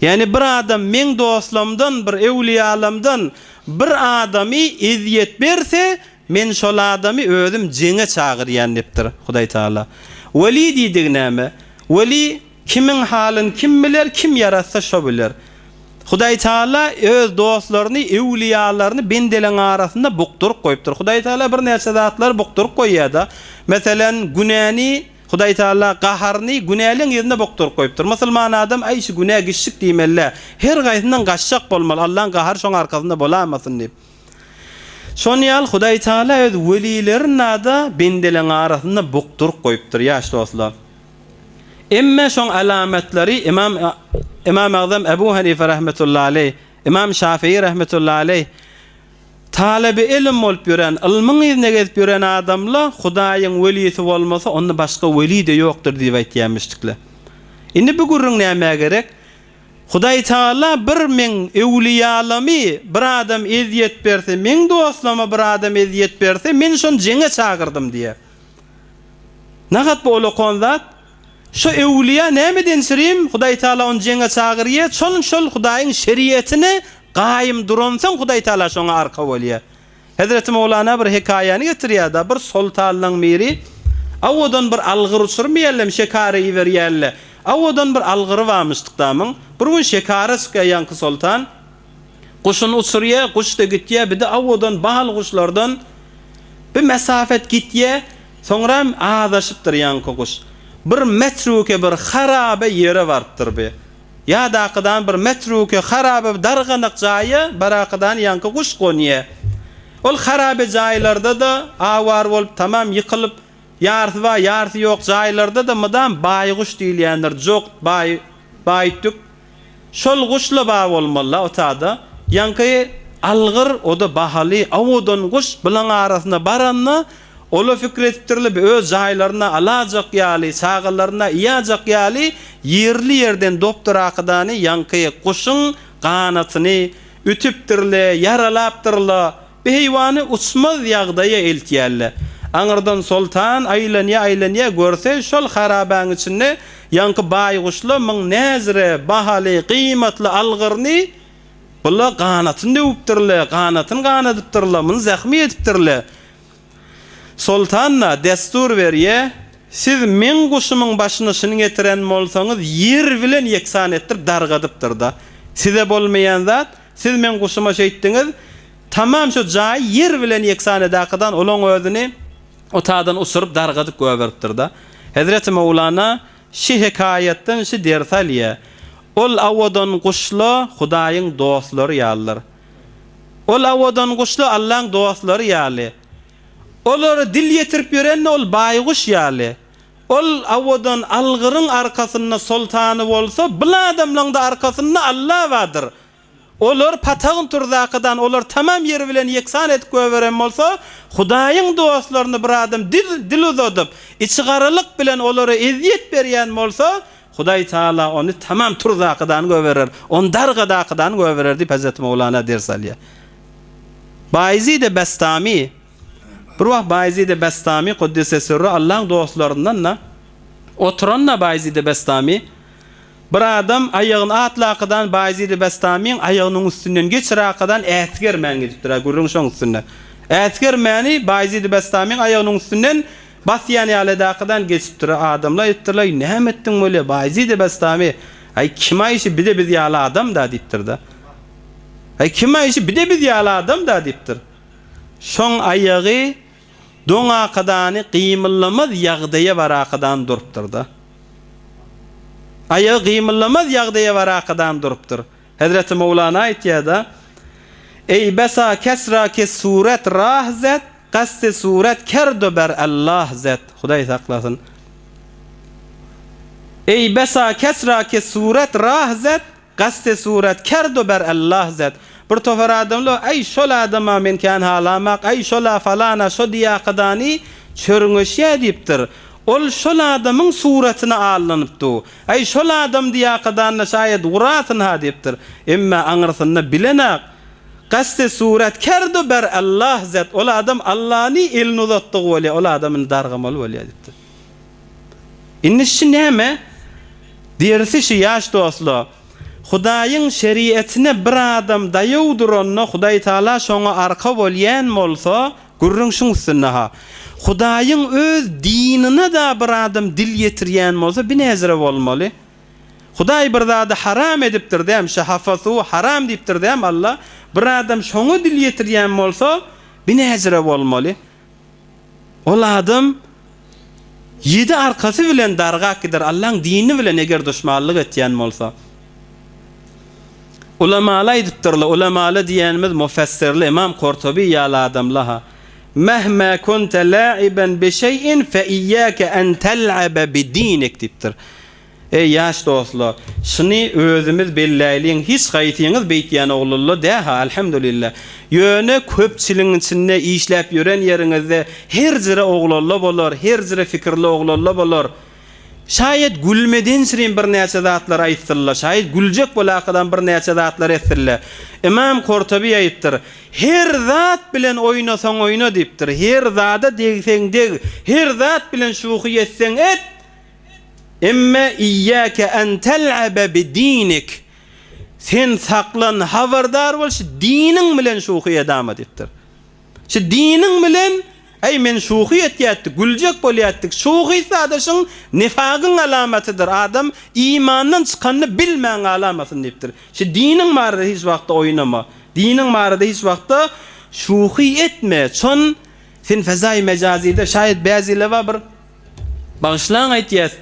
Ýagny bir adam meň dostlamdan bir ewliýalamdan bir adamy ezýet berse, men şol adamy özüm jeňe çagyrýan diýipdir Hudaý Tagala. Weli diýdigi näme? Weli Kimiň halyn kim biler, kim ýaratsa şo biler. Hudaý Tagala öz dostlaryny, öwlüýalaryny bendeleň arasynda bukduryp goýupdyr. Hudaý Tagala birnäçe zatlary bukduryp goýýar-da. Meselem, günäni, Hudaý Tagala gaharyny günäleň ýerinde bukduryp goýupdyr. Musulman adam, Aý, şu günä gişjik diýmeli-dä. Her gaýsyndan gaçjak bolmaly, Allaň gahary şoň arkasynda bolamasyn diýip. Şon ýaly Hudaý Tagala öz welilerini-de bendeleň arasynda bukduryp goýupdyr, ýaş dostlar. Emme şoň alamatlary Imam Imam Agzam Ebu Hanife rahmetullahi aleýh, Imam Şafii rahmetullahi aleýh taleby ilim bolup ýören, ylmyň yzyna gezip ýören adamla Hudaýyň welisi bolmasa onda başga weli-de ýokdur diýip aýtýarmyşdyklar. Indi bu gürrüň nämä gerek? Hudaý Tagala bir meň öwlüýalamy bir adam ezýet berse, meň dostlama bir adam ezýet berse, men şony jeňe çagyrdym diýýär. Nahat bu olakan zat? Şo öwlüýä nämeden çirim, Hudaý Tagala ony jeňe çagyrýar, şol şol Hudaýyň şeriýetine gaýym duransoň Hudaý Tagala şoňa arka bolýar. Hezreti Mowlana bir hekaýany getirýär-de, bir soltanlaň biri awadan bir algyr uçurmaýarlamy, şekara iberýärle. Awadan bir algyry barmyşdykdamyň. Bir gün şekara çykýar ýaňky soltan. Guşuny uçurýar, guş-da gitýär, bir-de awadan bahaly guşlardan bir mesafet gitýär, soňram azaşypdyr ýaňky guş. Bir metruke bir harabe ýere barypdyr bi. Ýadakydan bir metruke harabe bir darganak jaýa barakydan ýaňky guş gonýar. Ol harabe jaýlarda-da awar bolup tamam ýykylyp, ýarsy bar, ýarsy ýok jaýlarda-da mydam baýguş diýilýändir, jokt, baý, baýtük. Şol guşla bar bolmaly-la otada. Ýaňky algyr, o-da bahaly, owadan guş bulaň arasyna baranda, ola pikir edipdirler, bi öz jaýlaryna alajak ýaly, çagalaryna iýajak ýaly ýerli-ýerden dopdurakydany ýaňky guşuň ganatyny ütüpdirle, ýaralapdyrla. Bu heýwany uçmaz ýagdaýa eltýärler. Aňyrdan Soltan aýlanýar-aýlanýar, görse, şol harabäň içinde ýaňky baýguşla myň näzire, bahaly, gymatly algyryny bula ganatyny döwüpdirler, ganatyny ganadypdyrlar, muny zähmi edipdirler. Soltan-da destur berýär, Siz meň guşumyň başyna şuny getiren bolsaňyz, ýer bilen ýeksan etdirip dargadypdyr-da. Size bolmaýan zat, siz meň guşuma şeýtdiňiz, Tamam şo jaýy ýer bilen ýeksan edakydan olaň özüni otadan uçuryp dargadyp göberipdir-da. Hezreti Mowlana şi hekaýatdan şi dersi alýa. Ol awadan guşla Hudaýyň dostlary ýalydyr. Ol awadan guşla Allaň dostlary ýaly. Olara dil ýetirip ýören-de ol baýguş ýaly. Ol awadan algyryň arkasynda soltany bolsa, bil adamlaň-da arkasynda Alla bardyr. Olar patagyn turzakadan olar tamam ýer bilen ýeksan edip goýberen bolsa, Hudaýyň dostlaryny bir adam dil dil uzadyp, içigaralyk bilen olara ezýet berýän bolsa, Hudaý Tagala ony tamam turzakadan goýberer, ony dargadakydan goýberer diýip Hezreti Mowlana ders alýar. Baýezide Bestami Bir wagt Baýezide Bestami Kuddise Sürri Allaň dostlaryndan-da oturan-da Baýezide Bestami Bir adam aýagyny atlakadan Baýezidi Bestamyň aýagynyň üstünden geçirakadan äsgermän gidipdir-ä, gürrüň şoň üstünde. Äsgermäni Baýezidi Bestamyň aýagynyň üstünden basýan ýaly edakadan geçipdir. Adamlar aýdypdyrlar, Näme etdiň bolýa, Baýezidi Bestamy? Aý, kim-aý şi, bi-de biz ýaly adam-da diýipdir-de. Aý, kim-aý şi, bi-de biz ýaly adam-da diýipdir. Şoň aýagy doňakadany gymyllamaz ýagdaýa barakadan durupdyr-da. Aýagy gymyllamaz ýagdaýa barakadan durupdyr. Hezreti Mowlana aýtýar-da, Eý besa kesra ke suret rah zet, kasty suret kerdu ber Allah zet. Hudaý saklasyn. Eý besa kesra ke suret rah zet, Gasti surat kerdu ber Allah zet. Bir topar adamlar, Aý, şol adama men kän halamak, aý, şol-a falan-a şo diýakadany çörňeşýä diýipdir. Ol şol adamyň suratyna allanyp du. Aý, şol adam diýakadanyna şaýat gurasyn-ha diýipdir. Emme aňyrsynda bilenak. Gasti surat kerdu ber Allah zet. Ol adam Allany elini uzatdygy bolýa, ol adam indi dargamaly bolýa diýipdir. Indi şi näme? Derisi şi ýaş dostla. Hudaýyň şerietine bir adam daýaw duranda Hudaý Taala şoňa arka bolýan bolsa, gürrüň şuň üstünde ha. Hudaýyň öz dinine-da bir adam dil ýetirýän bolsa binäzire bolmaly. Hudaý bir zady haram edipdir däm, şi hafa suwy haram diýipdir däm Alla, bir adam şoňa dil ýetirýän bolsa binäzire bolmaly. Ol adam ýedi arkasy bilen dargap gider, Allaň dini bilen eger duşmanlyk etýän bolsa. Ulamaly aýdypdyrlar, ulamaly diýenimiz mufessirli Imam Kortobi ýaly adamlar-ha, Mehme kunte la'iben bi şeý'in fe iyyake en tel'abe bi dinik diýipdir. Eý, ýaş dostlar, şuny özümiz belläýliň, hiç haýsyňyz beýtýän oglanlar dä-ha, alhamdulillah. Ýöne köpçüligiň içinde işläp ýören ýeriňizde her jyra oglanlar bolar, her jyra fikirli oglanlar bolar. Şaýat gülmedensirin birnäçe zatlar aýtsynlar, şaýat güljek bolakadan birnäçe zatlar etsinler. Ymam Kortobi aýypdyr, Her zat bilen oýnasaň oýna diýipdir, her zada degseň deg, her zat bilen şuhy etseň et, Emme iýýäke en tel'abe bi dinik, Sen saklan, habardar bol, şu diniň bilen şuhy edama diýipdir. Şu diniň bilen, äý men şuhy etýätdik, güljek bolýatdyk, şuhy sadaşyň nifagyň alamatydyr, adam imandan çykanyny bilmän galamasyn diýipdir. Şu diniň barada hiç wagtda oýnama, diniň barada hiç wagtda şuhy etme, şon sen fezaýy mejazyda şaýat bäzile bar bir Bagyşlaň aýtýas.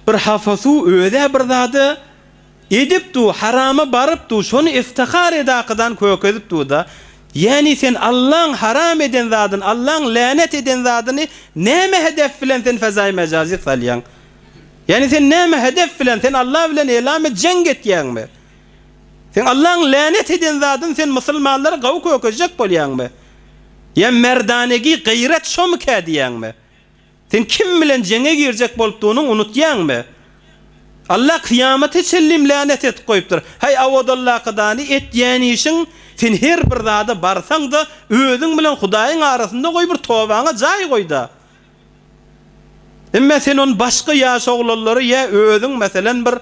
Bir hapa suw özä bir zady edip du, harama baryp du, şony iftihar edakydan kökezip du-da. Ýäni sen Allaň haram eden zadyny, Allaň länet eden zadyny näme hedef bilen sen fezaýy mejazy salýaň? Ýäni sen näme hedef bilen, sen Alla bilen elame jeň etýäňmi? Sen Allaň länet eden zadyny sen musulmanlara gawy kökezjek bolýaňmy? Ýa merdanegi gaýrat şomykä diýýäňmi? Sen kim bilen jeňe girjek bolup dunyň unutýaňmy? Allah kyýamata çenlim länet edip goýupdyr. Haý awadallakydany etýän işiň sen her bir zada barsaňda özüň bilen Hudaýyň arasynda goý bir tobaňa jaý goýda. Emme sen ony başga ýaş oglanlara ýa özüň meselen bir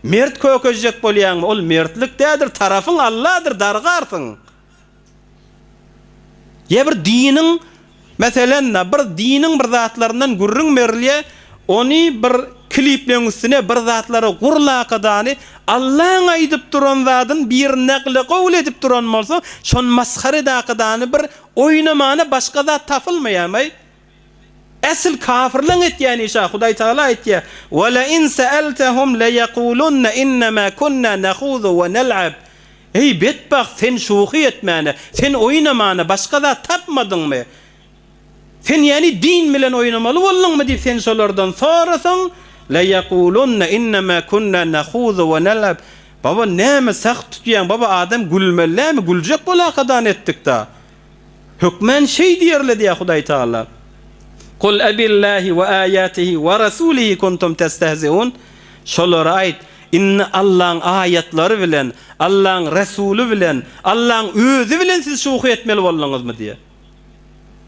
mert kökezjek bolýaňmy? Ol mertlik dädir tarapyň Alladyr dargarsyň. Ýa bir diniň, meselen, bir diniň bir zatlaryndan gürrüň berilýär, ony bir klipleň üstüne bir zatlara gurlakadany Allaň aýdyp duran zadyny bir nakle gowul edip duran bolsa, şony masgara edakadany bir oýnamana başga zat tapylmaýarmaý? Esl kafirleň etýän işi-ä, Hudaý Tagala aýtýar, Ve lein seeltehum leyekulunne innema kunna nahuzu ve nel'ab. Eý, betbagt, sen şuhy etmäne, sen oýnamana başga zat tapmadyňmy? Sen ýäni din bilen oýnamaly bolduňmy diýip sen şolardan sorasaň, leyekulunne innema kunna nahuzu ve nel'ab. Baba näme sah tutýaň baba adam gülmeli dälmi güljek bolakadan etdikda. Hökmän şeý diýerle diýýär Hudaý Tagala. Kul ebillahi we aýatihi we rasulihi kuntum testehziun. Şolara aýt, indi Allaň aýatlary bilen, Allaň Resuly bilen, Allaň özi bilen siz şuhy etmeli bolduňyzmy diýýär.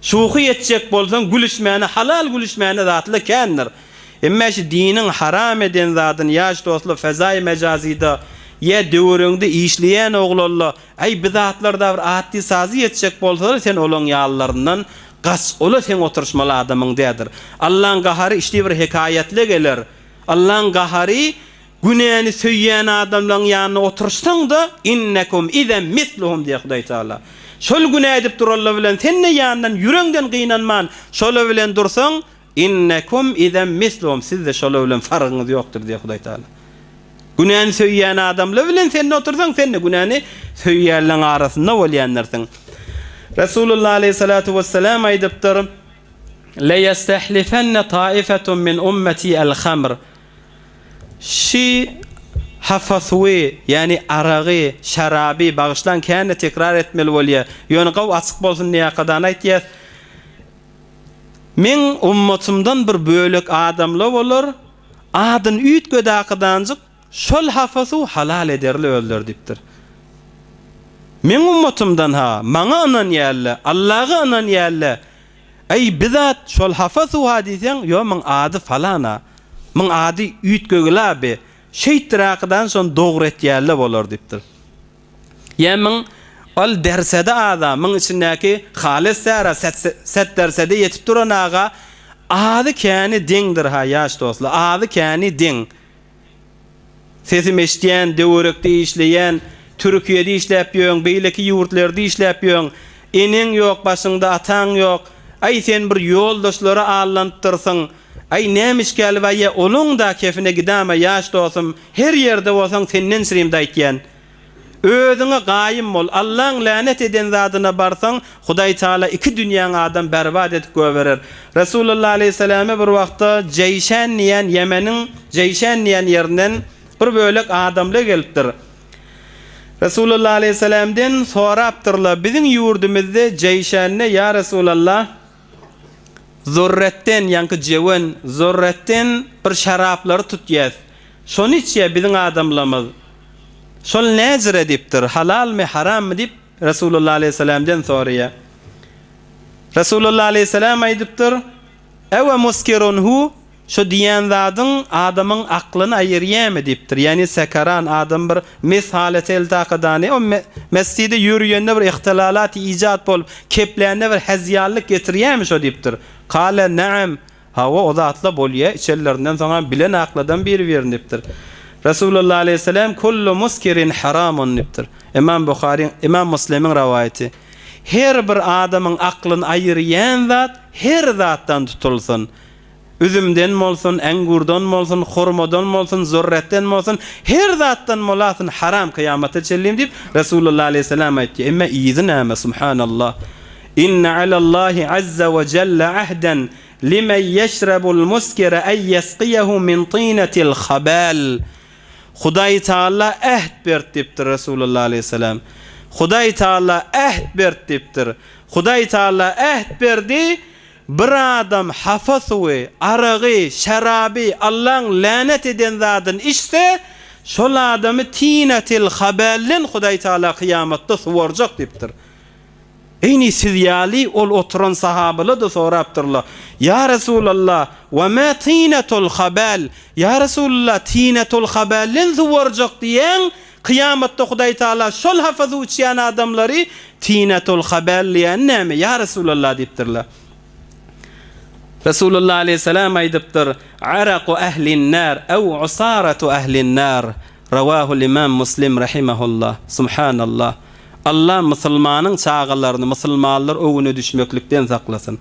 Şuhy etjek bolsaň gülüşmäne halal gülüşmäne zatla kändir. Emmä şu diniň haram eden zadyny ýaş dostlar fezaýy mejazyda ýa döweregiňde işleýän oglanla Äý bi zatlarda bir atdy sazy ýetjek bolsalar sen olaň ýalylaryndan gaç ola seň oturyşmaly adamyň dädir. Allaň gahary içdi bir hekaýatla geler. Allaň gahary günäni söýýän adamlaň ýanynda oturyşsaňda innekum izen misluhum diýýär Hudaý Tagala. Şol günä edip duranlar bilen sen-de ýanyndan ýüreňden gynanman şolar bilen dursaň Innekum izen misluhum, siz-de şolar bilen fargyňyz ýokdur diýýär Hudaý Tagala. Günäni söýýän adamlar bilen sen-de otursaň, sen-de günäni söýýänleň arasynda bolýandyrsyň. Resulullah aleýhissalatu wessalam aýdypdyr, Leýestehlifenne taifetun min ummeti el-hamr. Şi hafa suwy, ýagny aragy, şeraby, bagyşlaň kän-de tekrar etmeli bolýar. Ýöne gawy açyk bolsun diýýärkadan aýtýas. Meň ummatymdan bir bölek adamla bolar, adyny üýtgedi akydanjyk, şol hapa suw halal ederli özleri diýipdir. Meň ummatymdan-ha, maňa ynanýarla, Allaga ynanýarla, Äý, bi zat şol hapa suw-ha diýseň, ýo, muň ady falan-a, muň ady üýtgegil-a bi, şeýtdir akydan şony dogry etýärle bolar diýipdir. Ýa myň ol dersede aza, myň içindäki halys sära set dersede ýetip duran aga azy käni deňdir ha ýaş dostlar, azy käni deň. Sesim eşidýän, döwerekde işleýän, Türkiýede işläp ýöň, beýleki ýurtlarda işläp ýöň, eneň ýok başyňda ataň ýok, aý sen bir ýoldaşlara allanypdyrsyň, aý näme işgäli bar ýa olaň-da kefine gidama ýaş dosum, her ýerde bolsaň senden çyrimde aýtýan. Özüňe gaýym bol, Allaň länet eden zadyna barsaň, Hudaý Taala iki dünýäň adam berbat edip göberer. Resulullah aleýhissalame bir wagtda Jeýşän diýen Ýemeniň Jeýşän diýen ýerinden bir bölek adamlar gelipdir. Resulullah aleýhissalamden sorapdyrlar, biziň ýurdumyzda Jeýşände ýa Resulallah zurretden, ýaňky jöwen, zurretden bir şeraplary tutýas. Şony içýär biziň adamlarymyz. Şol näjire diýipdir, halalmy, harammy diýip, Resulullah aleýhissalamdan soraýar. Resulullah aleýhissalam aýdypdyr, Ewe muskirun hu, şo diýýän zadyň adamyň aklyny aýyrýamy diýipdir. Ýagny sekaran adam bir mes halete eltakadany, o mesjide ýörýende bir ihtilalat ijat bolup, keplände bir hezýanlyk getirýämi şo diýipdir. Kale naam, Hawa, o zatla bolýa, içenlerinden soňam bilen akladan biri-birini diýipdir. Resulullah aleýhissalam, Kullu muskirin haramun diýipdir. Ymam Buharyň, Ymam Muslimiň rowaýaty. Her bir adamyň aklyny aýyrýan zat her zatdan tutulsyn. Üzümden bolsun, ängurdan bolsun, hurmadan bolsun, zürretden bolsun, her zatdan bolasyn haram kyýamata çenli diýip, Resulullah aleýhissalam aýtdy. Emma yzy näme, subhanallah. Inne alallahi azza we jelle ahden limen ýeşrebul muskire en ýesqiýehu min tynatil habal. Hudaý Taala äht bert diýipdir Resulullah aleýhissalam. Hudaý Taala äht bert diýipdir. Hudaý Taala äht berdi, bir adam hapa suwy, aragy, şeraby, Allaň länet eden zadyny içse, şol adamy tinatil habalden Hudaý Taala kyýamatda suwarjak diýipdir. Eýni siz ýaly ol oturan sahabalar-da sorapdyrlar, Ýa Resulallah, we ma tinatul habal? Ýa Resulallah, tinatul habalden suwarjak diýýäň, kyýamatda Hudaý Tagala şol hapa suw içýän adamlary tinatul habal diýýäni näme, ýa Resulallah diýipdirler. Resulullah aleýhissalam aýdypdyr, Araku ahlin nar ew usaratu ahlin nar. Rawahul Imam Muslim rahimehullah. Subhanallah. Allah musulmanyň çagalaryny musulmanlar öwüne düşmeklikden saklasyn.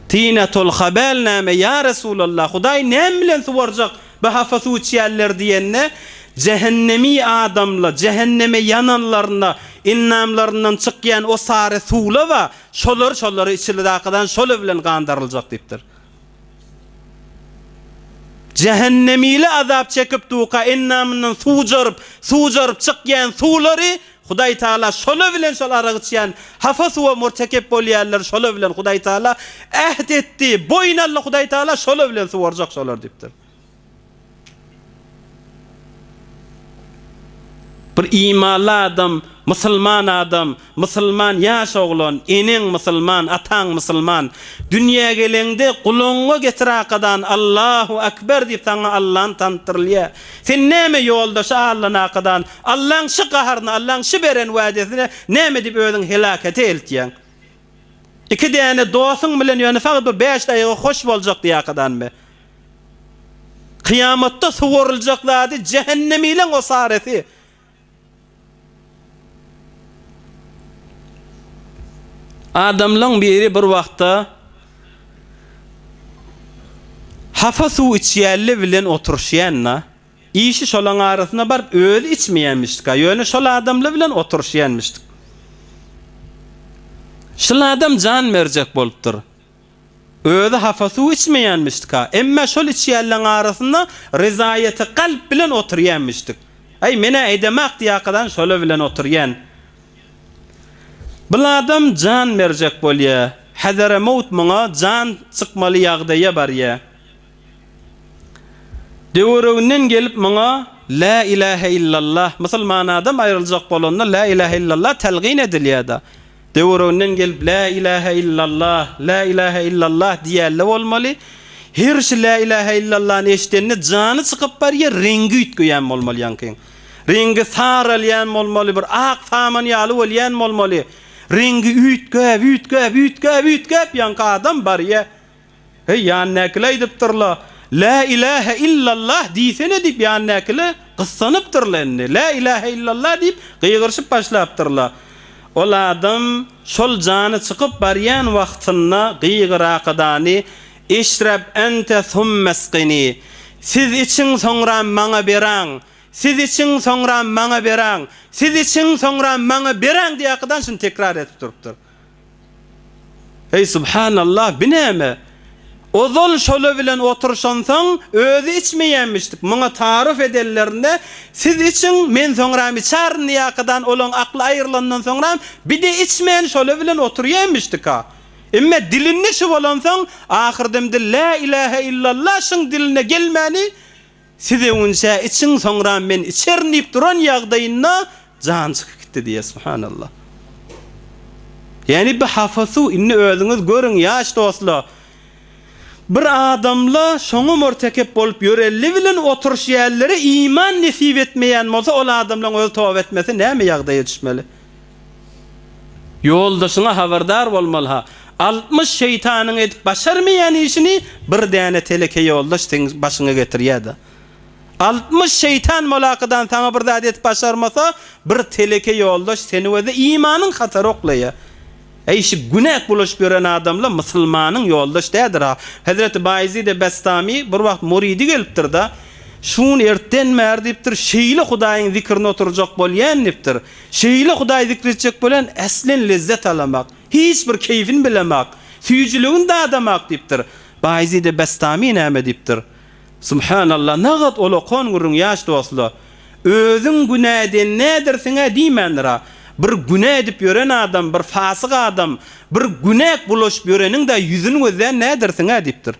Tinatul habal näme ýa Resulallah Hudaý näme bilen suwarjak bu hapa suw içýänleri diýende jähennemi adamla jähenneme ýananlarynda endamlaryndan çykýan o sary suwla ba şolar şolary içilidakadan şola bilen gandaryljak diýipdir. Jähennemili azap çekip duka endamyndan suwjaryp, suwjaryp çykýan suwlary Hudaý Tagala şola bilen şol arak içýän hapa suwa murtekep bolýanlar şola bilen Hudaý Tagala äht etdi, boýun aldy Hudaý Tagala şola bilen suwarjak şolar diýipdir. Bir imanly adam, musulman adam, musulman ýaş oglan, eneň musulman, ataň musulman. Dünýä geleňde gulagyňa getir akadan Allahu Akber diýip saňa Allany tanytdyrylýar. Sen näme ýoldaşy allanakadan Allaň şy gaharyna, Allaň şy beren wädesine näme diýip özüňi helakete eltýäň? Iki däne dosuň bilen ýöne fakat bir bäş daýyga hoş boljak diýakadan be. Kyýamatda suwaryljak zady jähennemileň osaresi. Adamlaň biri bir wagtda hapa suw içýänli bilen oturyşýan-da. Işi şolaň arasyna baryp özi içmeýänmişdik-a, ýöne şol adamlar bilen oturyşýanmişdik. Şul adam jan berjek bolupdyr. Özi hapa suw içmeýänmişdik-a, emme şol içýänleň arasynda rezaýeti kalp bilen oturýanmişdik. Äý, men-ä edemak diýakadan şola bilen oturýan. Bul adam jan berjek bolýa. Häzere mowt muňa jan çykmaly ýagdaýa barýa. Töwereginden gelip muňa Lä ilähe illallah, musulman adam aýryljak bolanda Lä ilähe illallah telgin edilýär-de. Töwereginden gelip Lä ilähe illallah, Lä ilähe illallah diýýänle bolmaly. Her şu Lä ilähe illallany eşidende jany çykyp barýar, reňgi üýtgeýän bolmaly ýaňkyň. Reňgi saralýan bolmaly, bir ak saman ýaly bolýan bolmaly. Reňgi üýtgäp, üýtgäp, üýtgäp, üýtgäp ýaňky adam barýar. Heý, ýanyndakylar aýdypdyrlar, Lä ilähe illallah diýsene diýip ýanyndakylar gyssanypdyrlar indi. Lä ilähe illallah diýip gygyryşyp başlapdyrlar. Ol adam şol jany çykyp barýan wagtynda gygyrakadany, Eşreb ente summesqini, Siz içiň soňram maňa beraň, siz içiň soňram maňa beraň, siz içiň soňram maňa beraň diýakadan şuny tekrar edip durupdyr. Eý subhanallah bi näme? Ozal şola bilen oturyşansoň özi içmeýänmişdik. Muňa taryf edenlerinde siz içiň men soňram içarin diýakadan olaň akly aýrylandan soňram bide içmän şola bilen oturýanmişdika. Emme dilinde şu bolansoň ahyrdemde lä ilähe illallah şyň diline gelmäni Siz öňünçä içiň soňram men içerin diýip duran ýagdaýynda jany çykyp gitdi diýýär subhanallah. Ýani bi hapa suw indi özüňiz görüň ýaş dostlar. Bir adamla şoňa murtekep bolup ýörelli bilen oturyşýanlere iman nesip etmeýän bolsa ol adamlaň özi toba etmese näme ýagdaýa düşmeli. Ýoldaşyňa habardar bolmaly ha. 60 şeýtanyň edip başarmaýan işini bir däne teleke ýoldaş seň başyňa getirýä-de. 60 şeýtan molakadan saňa bir zat edip başarmasa, bir teleke ýoldaş seni özi imanyň hatara oklaýa. Eý şi günäk bulaşyp ýören adamla musulmanyň ýoldaş dädir-ha. Hezreti Baýezide Bestami bir wagt muridi gelipdir-de, Şun ertden bäri diýipdir, şeýle Hudaýyň zikrine oturjak bolýan diýipdir. Şeýle Hudaý zikr etjek bolan äslen lezzet alamak, hiç bir keýfini bilemak, süýjüligini dadamak diýipdir. Baýezide Bestami näme diýipdir? Subhanallah nagat olakan gürrüň ýaş dostla. Özüň günä eden nädirsiň-ä diýmändir-a. Bir günä edip ýören adam, bir fasyk adam, bir günäk bulaşyp ýöreniň-dä ýüzüni gözlän nädirsiň-ä diýipdir.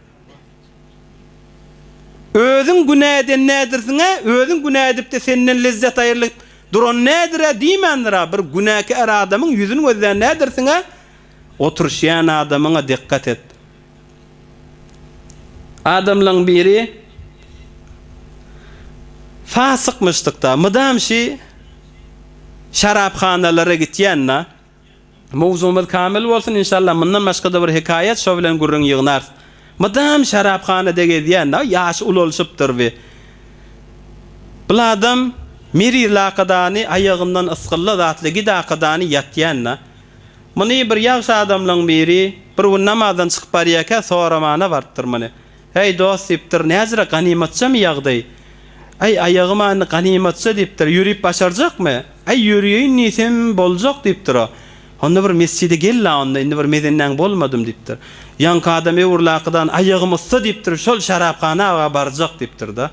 Özüň günä eden nädirsiň-ä, özüň günä edip-de senden lezzet aýrylyp duran nädir-ä diýmändir-a, bir günäkär adamyň ýüzüni gözlän nädirsiň-ä? Oturyşýan adamyňa dikgat et. Adamlaň biri fasykmyşdyk-da, mydam şi şaraphanalara gitýän-da. Mowzugymyz kamil bolsun inşallah mundan başgada bir hekaýat şo bilen gürrüň ýygnarys. Mydam şaraphanada gezýän da ýaşy ulalşypdyr bi. Bul adam meriz lakadany aýagyndan ysgylla zatly gid akadany ýatýan da. Muny bir ýagşy adamlaň biri bir gün namazdan çykyp barýaka soramana barypdyr muny. Häý, dost, diýipdir, näzire ganymatjamy ýagdaý? Äý, aýagym-a indi ganymatja, diýipdir, ýörüp başarjakmy? Äý, ýöriýeýin diýsem, boljak, diýipdir o. Onda bir mesjide gel-la onda, indi bir mezennäň bolmadym diýipdir. Ýaňky adam öwrülakydan aýagym yssa diýipdir, şol şaraphana barjak diýipdir-de.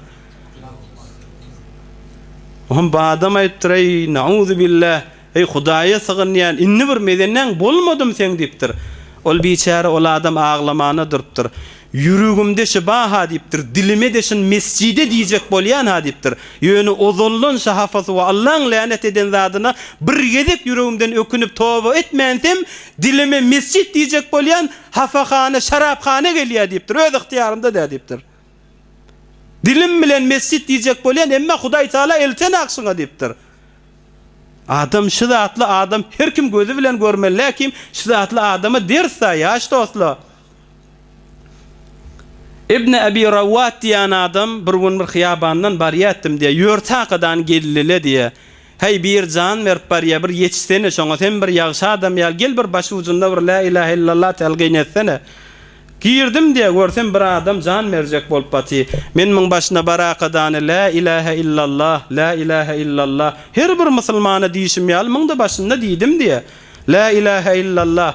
Oňam bu adam aýdypdyr, Eý, nauzubilla, eý, Hudaýa sygynýan, indi bir mezennäň bolmadym seň diýipdir. Ol biçäre ol adam aglamana durupdyr. Ýüregimde şi ba-ha diýipdir, dilime-de şyn mesjide diýjek bolýan-ha diýipdir. Ýöne ozaldan şa hapa suwa Allaň länet eden zadyna bir gezek ýüregimden ökünip toba etmänsem, dilime mesjit diýjek bolýan, hafahana, şaraphana gelýär diýipdir, öz ygtyýarymda däl diýipdir. Dilim bilen mesjit diýjek bolýan, emma Hudaý Taala eltenak şuňa diýipdir. Adam şu zatly adam her kim gözi bilen görmeli läkim şu zatly adama ders-da ýaş dostlar. Ibn Abi Rawat diýen adam bir gün bir hyýabandan barýatdym diýýär. Ýörtakadan geldi-le diýýär. Häý, bir jan berip barýar, bir ýetişsene şoňa, sen bir ýagşy adam ýaly, gel bir başujunda bir Lä ilahe illallah telgin etsene. Girdim diýýär, görsem bir adam jan berjek bolup baty. Men muň başyna barakadany Lä ilahe illallah, Lä ilahe illallah, her bir musulmana diýşim ýaly muň-da başynda diýdim diýýär. Lä ilahe illallah.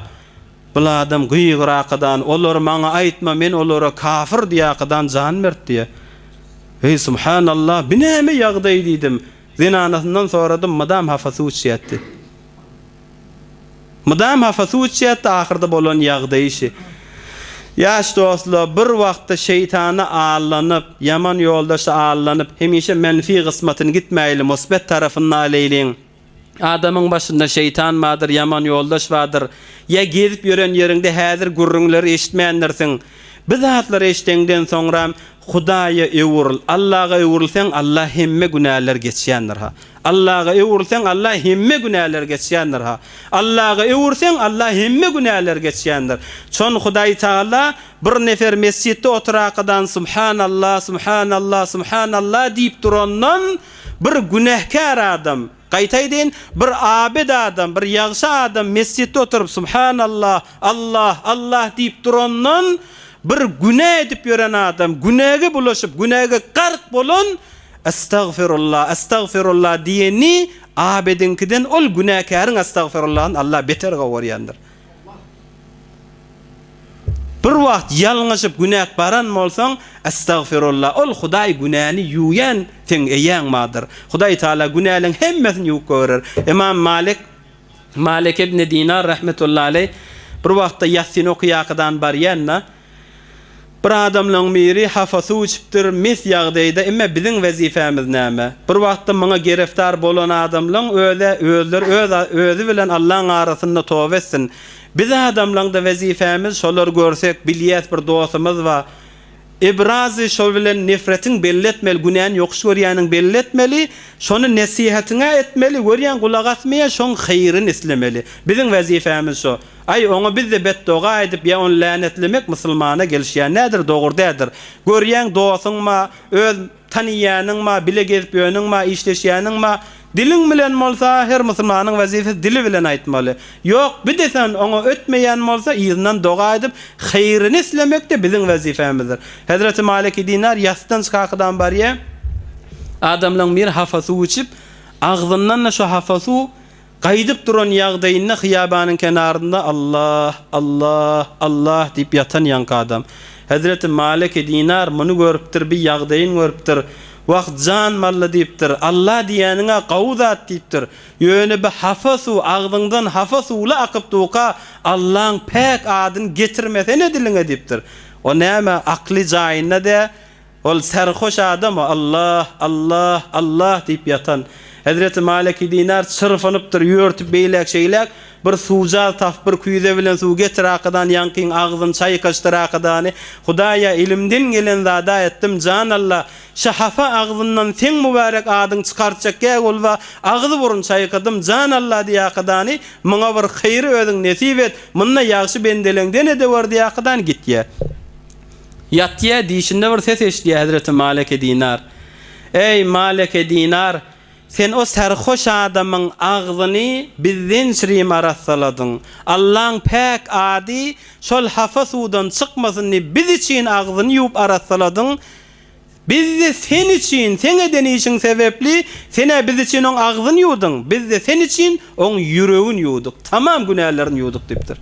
Bul adam gygyr-akadan, Olary maňa aýtma, men olara kafir diýakadan jan bert diýýär. Eý, subhanallah, bi näme ýagdaý diýdim. Zenanasyndan soradym, mydam hapa suw içýärdi. Mydam hapa suw içýärdi, ahyrda bolan ýagdaýy şi. Ýaş dostlar, bir wagtda şeýtana allanyp, ýaman ýoldaşa allanyp, hemişe menfi gysmatyny gitmäýli, musbet tarapyny aleýliň. Adamyň başynda şeýtan bardyr, ýaman ýoldaş bardyr. Ýa gezip ýören ýeriňde häzir gürrüňleri eşitmändirsiň. Bir zatlary eşdeňden soňram Hudaýa öwrül. Allaga öwrülseň Alla hemme günäleri geçýändir ha. Allaga öwrülseň Alla hemme günäleri geçýändir ha. Allaga öwürseň Alla hemme günäleri geçýändir. Çon Hudaý Tagala bir nefer mesjitde oturakadan Subhanallah, Subhanallah, Subhanallah diýip durandan Bir günäkär adam, gaýta aýdaýyn, bir abid adam, bir ýagşy adam mesjitde oturyp Subhanallah, Allah, Allah diýip durandan, bir günä edip ýören adam, günäge bulaşyp, günäge gark bolan Estagfirullah, Estagfirullah diýeni abidiňkiden ol günäkäriň Estagfirullahyny Allah beter gowy görýändir. Bir wagt ýalňyşyp günäk baran bolsaň, Estagfirullah, ol Hudaý günäni ýuwýan seň eýäň bardyr. Hudaý Taala günäleň hemmesini ýuwup goýberer. Ymam Malik, Malik ibn Dinar rahmetullahi aleý, bir wagtda ýassyn okyýakydan barýanda, Bir adamlaň biri hapa suw içipdir, mes ýagdaýda, emme biziň wezipemiz näme? Bir wagtda muňa gereftar bolan adamlaň özä özleri öz özi bilen Allaň arasynda toba etsin. Biz adamlaňda wezipemiz şolary görsek, bilýäs bir dosumyz bar. Ibrazy şol bilen nefretiň belli etmeli, günäni ýokuş görýäniň belli etmeli, şony nesihatyňa etmeli, görýäň gulak asmaýa şoň haýryny islemeli. Biziň wezipemiz şo. Aý, oňa biz-de betdoga edip ýa ony länetlemek musulmana gelişýän nädir, dogry däldir. Görýäň dosuňma, öz tanyýanyňma, bile gezip ýöniňma, işleşýäniňma, diliň bilen bolsa, her musulmanyň wezipesi dili bilen aýtmaly. Ýok, bir-de sen oňa ötmeýän bolsa, yzyndan doga edip, haýryny islemek-de biziň wezipemizdir. Hezreti Maliki Dinar ýasdan çykakydan barýa, adamlaň biri hapa suw içip, agzyndan-da şo hapa suw Gaýdyp duran ýagdaýynda hyýabanyň kenarynda Allah, Allah, Allah diýip ýatan ýaňky adam. Hezreti Maliki Dinar muny görüpdir, bi ýagdaýyn görüpdir. Wah, jan mally diýipdir, Allah diýýäniň-ä gawy zat diýipdir. Ýöne bi hapa suw, agzyňdan hapa suwly akyp duka, Allaň päk adyny getirmesene diliňe diýipdir. O näme, akly jaýynda dä, Ol serhoş adam o, Allah, Allah, Allah diýip ýatan. Hezreti Maliki Dinar çyrpynypdyr, ýörtüp beýläk-şeýläk, bir suwjaz tapyp, bir küýze bilen suw getir akadan, ýaňkyň agzyny çaýkaşdyr akadany. Hudaýa, elimden gelen zada etdim, jan Alla, şa hapa agzyndan seň mübärek adyň çykartjak gäg bolba, agzy-burun çaýkadym, jan Alla diý akadany, muňa bir hyry özüň nesip et, munda ýagşy bendeleňden edewer diý akadan gitýä. Ýatýa, dişinde bir ses eşidýär hezreti Maleke Dinar. Eý, Maleke Dinar, sen o serhoş adamyň agzyny bizden çirim arassaladyň. Allaň päk ady şol hapa suwdan çykmasyn diýip biz üçin agzyny ýuwup arassaladyň. Biz-de sen üçin, seň eden işiň sebäpli, sen-ä biz üçin oň agzyny ýuwduň, biz-de sen üçin oň ýüregini ýuwduk, tamam günälerini ýuwduk diýipdir.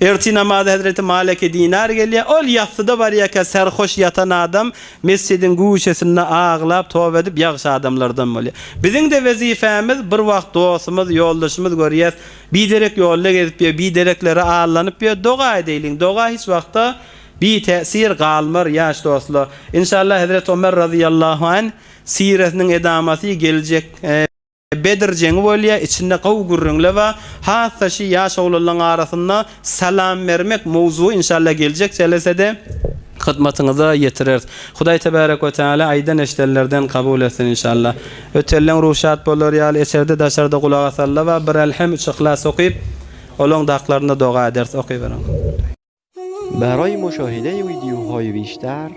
Ertir namaza hezreti Maleki Dinar gelýär. Ol ýassyda barýarka serhoş ýatan adam mesjidiň güşesinde aglap toba edip ýagşy adamlardan bolýar. Biziň-de wezipemiz bir wagt dostumyz, ýoldaşymyz görýäs, biderek ýolda gezip ýör, bidereklere allanyp ýör, doga edeýliň. Doga hiç wagtda bitäsir galmar ýaş dostlar. Inşallah hezreti Omer razyýallahu anh siresiniň edamasy geljek. Bedr jeňi bolýa içinde gowy gürrüňle bar hassa şi ýaş oglanlaň arasynda salam bermek mowzugy inşallah geljek jelesede hyzmatyňyza ýetireris Hudaý tebarek we teala aýdan eşdenlerden kabul etsin inşallah ötenleň ruhy şat bolar ýaly içerde daşarda gulak asanla bar bir elhem üç yhlas okyp olaň daklarynda doga ederis okyberiň. برای مشاهده ویدیوهای بیشتر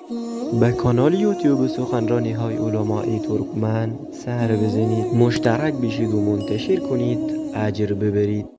به کانال یوتیوب سخنرانی های علمای ترکمن سر بزنید مشترک بشید و منتشر کنید اجر ببرید.